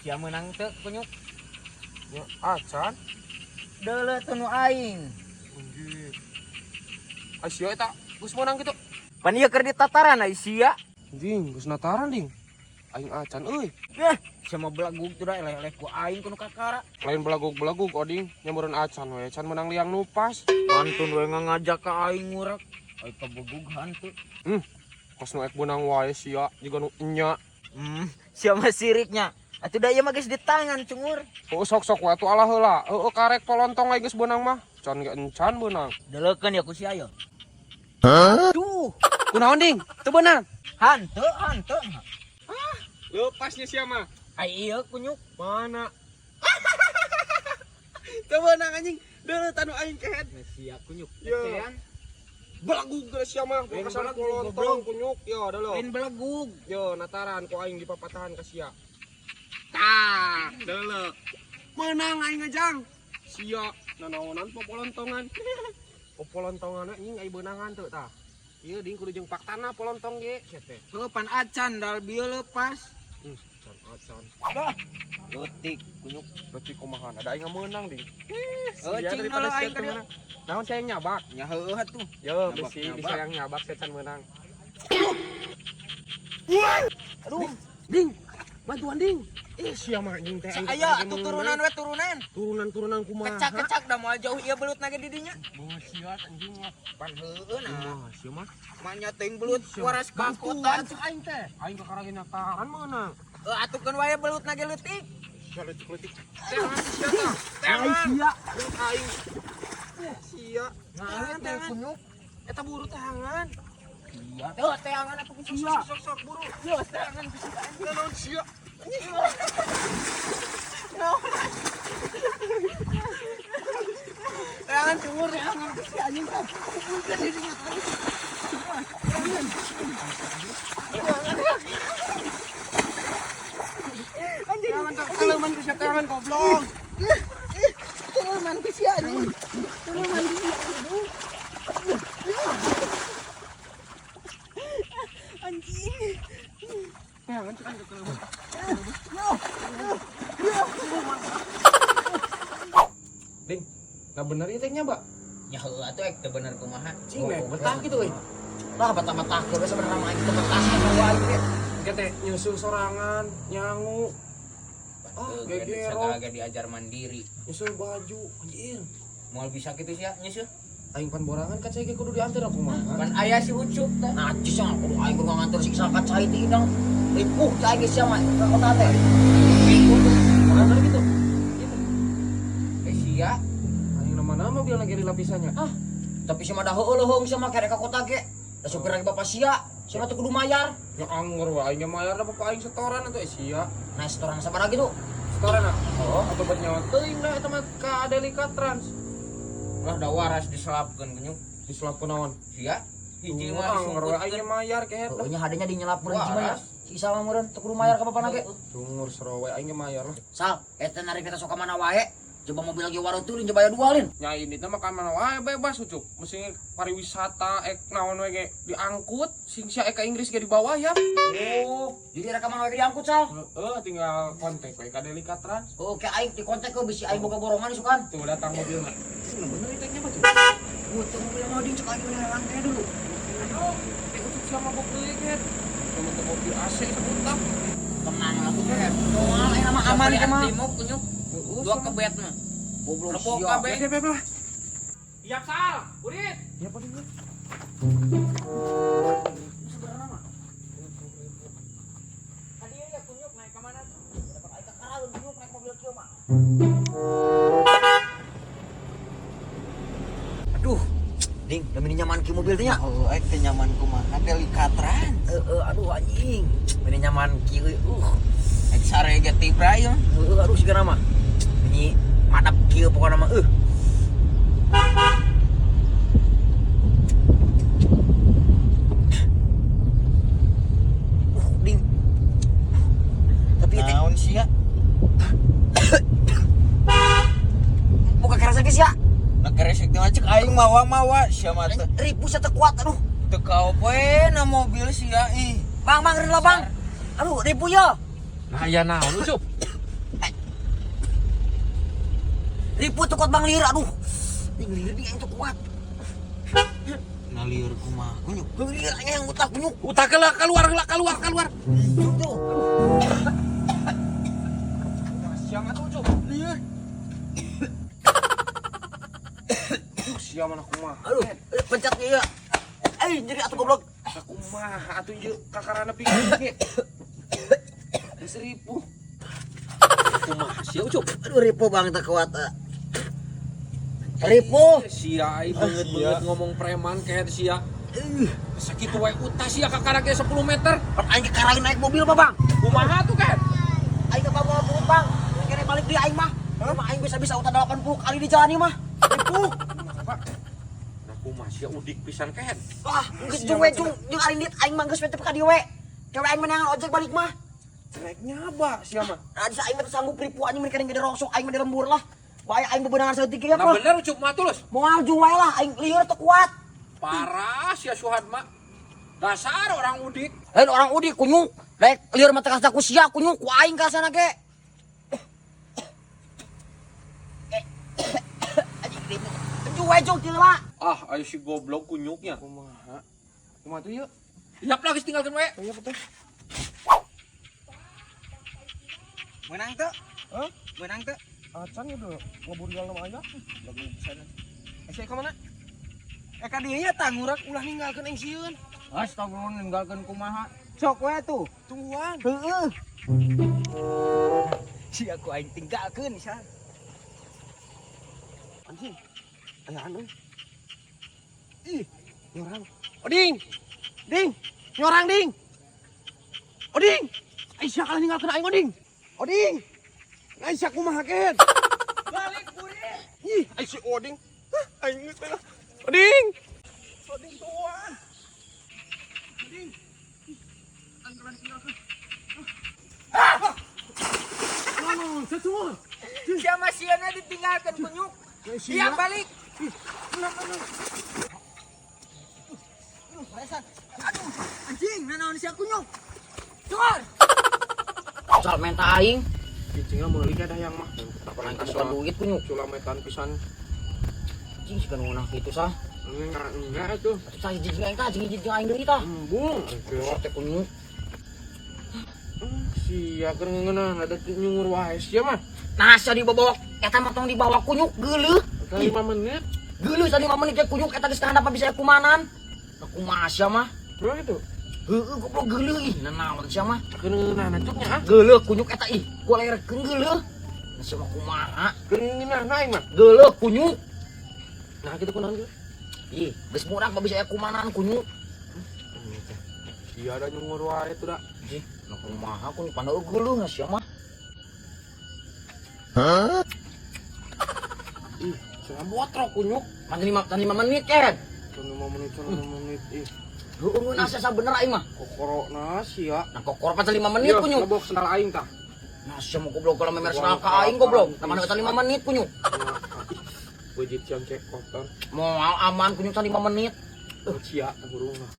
Sia meunang teu kunyuk? Ya acan. Deuleu teu nu aing. Anjir. Ai sia eta geus meunang kitu. Pan ieu keur ditataran ai sia. Anjing, geus nataran ding. Aing acan euy. Eh, sia mah belagug tuh da eleh-eleh ku aing kudu kakara. Lain belagug-belagug oding, nya meureun acan we, can meunang liang nu pas. Pantun we ngajak ka aing ngurek. Ai kabegugan teu. Kos nu ek beunang wae sia, jiga nu enya. Sia mah siriknya. Atuh da ieu mah geus di tangan cungur. Heueuh sok-sok we atuh alah heula. Heueuh karek polontong aing geus beunang mah. Can ge encan beunang. Deleukeun ya ku sia yo. Duh, Kunaon ding? Teu beunang. hanteu hanteu. Lepasnya sia mah. Ai ieu kunyuk. Mana? Teu beunang anjing. Deuleu tanu aing kehed. Sia kunyuk. Yo. Belagug geus sia mah. Lain Kasar belagug, polontong goblok. kunyuk. Yo deuleu. Lain belegug. Yo nataran ku aing dipapatahan ka sia. Tah, deuleu. Menang aing ngejang. Sia nanaonan popolontongan. Popolontongan anjing ai beunangan teu tah. Ieu ding kudu jeung faktana polontong ge sia teh. Heuh pan acan dal bieu lepas. Can acan. Bah, leutik kunyuk. Berarti kumaha ada aing meunang ding. Heuh Sia cing daripada deuleu sia aing teu ka dieu. meunang. Naon sia yang nyabak? Nya heueuh atuh. Yo, Nyabak, besi nyabak. bisa yang nyabak sia can meunang. Aduh, Ding, bantuan ding. Ih, sia mah anjing teh. aing aya teh atuh meunang. turunan we turunan. Turunan-turunan kumaha? Kecak-kecak da moal jauh ieu belut na ge di dinya. Bawa sia anjing mah. Pan heueuh nah. Kumaha sia mah? Manya teuing belut waras ka Bantuan kota. cek aing teh. Aing kakara ge nataran meunang. Heuh atuh keun wae belut na ge leutik. Sia leutik-leutik. Teangan sia tah. Teangan. Sia. Belut aing. Sia. Nah, teh kunyuk. Eta buru teangan. Iya. Tuh teangan atuh ku sia. Sok sok buru. Yo teangan ku sia. Naon sia? Teangan cungur teangan ku sia anjing tah. Kumpulkeun di dinya. Anjing. Teangan tah kaleuman ku sia teangan goblok. Tuluman ku sia anjing. Tuluman ku sia. Anjing. Teangan cek aing kaleuman. Ding, nah bener ieu teh nya, Mbak. Ya heueuh atuh ek teu bener kumaha. Cing nek betah gitu euy. Lah betah-betah ke sebenarnya mah aing teu betah sama aing ge. Engke teh nyusul sorangan, nyangu, Ah, gegero. Segala ge diajar mandiri. Nyusul baju, anjir. Moal bisa kitu sia nyusul. Aing pan borangan kan saya ge kudu diantar aku mah. Pan aya si Ucup teh. Najis ah kudu aing kudu nganter siksa ka cai teh idang. Ripuh cai geus sia mah ka kota teh. Bener gitu. Eh sia. Aing nama-nama biar lagi di lapisannya. Ah, tapi sia mah da heueuh leuheung sia mah kerek ka kota ge. Da supir lagi bapak sia, sia mah teu kudu mayar. Ya anggur wae aing ge mayar da bapak aing setoran atuh eh sia. Nah, setoran sabaraha gitu? Setoran ah. Oh, Atau buat nyawa teuing dah eta mah ka Delika Trans. Lah da waras diselapkeun kunyuk. Disulap ku naon? Sia. Hiji mah Anggur wae aing ge disungkutkeun. mayar kehet heueuh nya hadenya dinyelap meureun cuma ya. Waras. Si Isa mah meureun teu kudu mayar ka bapana ge. Cungur sero wae aing ge mayar lah. Sal, eta narik kita sok ka mana wae. Coba mobil lagi warung tuh lin coba aya dua lin. Nya ini teh mah ka mana wae bebas ucup. Mesti pariwisata ek naon we ge diangkut sing sia ek ka Inggris ge dibawa ya. Oh, jadi rek ka mana wae ge diangkut Sal. Heeh, tinggal kontak we ka Delika Trans. Oke, aing di kontak ke bisi aing boga borongan isukan. Tuh datang mobilna. Bener itu nya baju. Gua teu mobil mau ding cek aing beneran teh dulu. Aduh, teh ucup sia mabok deui ket. Cuma teh mobil AC sabuntah. Tenang lah tuh ket. Moal aing mah aman Aman teh mah. Timuk kunyuk. Heeh, Dua kebet mah. Goblok Rebo sia. kabeh. Beb beb lah. Siap sal, burit. Ya apa ding? Sebenarnya mah. Tadi ya kunyuk naik ke mana tuh? Dapat aing ka karaeun kunyuk naik mobil kieu mah. Aduh, ding, da meni nyaman kieu mobil teh nya. Oh, aing teu nyaman kumaha Delika Trans. Heeh, aduh anjing. Meni nyaman kieu Aing sare ge tibra ieu. Heeh, aduh sigana mah. Meni madap kieu pokona mah Ding. Tapi teh Naon sia? buka kerasa geus ya. Nah keresek teh cek aing mawa-mawa sia mah teh. Ripu sia teu kuat aduh. Teu kaopoe na mobil sia ih. Bang, bang, rela bang. Aduh, ripu ya. Nah, ya naon ucup. Ripuh teu kuat, Bang, lieur, aduh. Ning lieur di aing teu kuat. Nah, lieur kumaha, kunyuk? Lieur aing yang utak, kunyuk. Utak heula, keluar heula, keluar, keluar. Tuh. Sia mah tuh, Cuk. Lieur. Sia mana kumaha? Aduh, pencet ieu. Eh, jadi atuh goblok. Kumaha atuh ieu kakarana pikeun ge. Geus ripuh. Kumaha sia, Ucup? Aduh, ripuh, Bang, teu kuat. Ripuh. Sia ai beungeut-beungeut ngomong preman kayak sia. Sakitu wae utah sia kakara ge 10 meter. Pan aing kakarain naik mobil mah, Bang. Kumaha tuh kan? Aing ke bawa penumpang. Kene balik di aing mah. Mah aing bisa-bisa utah 80 kali di jalan ieu mah. Ripuh. Nah, kumaha sia udik pisan kan? Wah, geus jung we jung jeung arindit aing mah geus we teu ka dieu we. Kewe aing menangan ojek balik mah. Rek nyaba sia mah. Nah, bisa aing mah teu sanggup ripuh anjing mereka gede rongsok aing mah di lembur lah. Bae aing bebenangan saeutik ge Nah, apa. bener Ucup mah tulus. Moal jung wae lah aing lieur teu kuat. Parah sia Suhad mah. Dasar orang udik. Lain orang udik, kunyuk. Daek lieur mah teu kasih ku sia, kunyuk, ku aing ka sana ge. Anjing ripuh. Jung wae jung teu lah. Ah, ayo si goblok kunyuknya. Kumaha? Kumaha tuh yuk? Yap lah geus tinggalkeun we. Iya betul. Menang tuh? Hah? Menang tuh? Acan ya udah ngeburial nama aja. Lagu pisan. Eh, saya kemana? Eh, ka dieu nya tangurak ulah ninggalkeun aing sieun. Astagfirullah, ninggalkeun kumaha? Sok we tuh. Tungguan. Heeh. Si aku aing tinggalkeun san. Anjing. Aya anu. Ih, nyorang. Oding. Ding. Nyorang, Ding. Oding. Aisyah kalah ninggalkeun aing, Oding. Oding. Aisyah kumaha kehed? Balik burit. Ih, Aisyah Oding. Hah, aing geus teh. Oding. Oding tuan. Oding. Ih, aing kalah ditinggalkeun. Ah! Naon, satuan. Siapa siana ditinggalkan kunyuk. Iya balik. Aduh, anjing, nanaon sia kunyuk? Cuar. Soal menta aing, Cicingna meuli ka yang mah. aing bukan duit, kunyuk. Sulametan pisan. Anjing siga nu ngeunah kitu sah. Enggak, enggak tuh. Atuh sah hiji jeung aing tah, jeung hiji jeung aing deui tah. Embung. Buset teh, kunyuk. Sia keur ngeunah ada nyungur wae sia mah. Nah, sia dibawa eta mah tong dibawa, kunyuk, geuleuh. 5 menit. Geuleuh tadi 5 menit ge, kunyuk, eta geus kahandap bisa kumanan. Nah, kumaha sia mah? Berapa gitu? Heueuh, goblok, geuleuh ih, nanaon sia mah? Keur ngeunah cuknya ah. Geuleuh, kunyuk, eta ih, gua lerkeun geuleuh. Nah, sia mah kumaha? Keur ngeunah aing mah. Geuleuh, kunyuk. Nah, kitu kunaon kitu? Ih, geus murah mah bisa kumanan, kunyuk. Sia ada nyungur wae tuh da. Ih, nah kumaha, kunyuk, panda geuleuh nah sia mah. Ih, cenah botrok kunyuk. Pan 5 tan 5 menit kan. Cenah 5 menit, cenah 5 menit. Ih, Heueuh ngeunah sia bener aing mah. kokorona sia. Nah, kokor pan 5 menit, kunyuk. Lebok sendal aing tah. Nah, sia mah goblok kalau memer sendal ka aing goblok. Nah, mana eta 5 menit, kunyuk. Wajib jam cek kotor. Moal aman, kunyuk, tan 5 menit. Sia burung mah.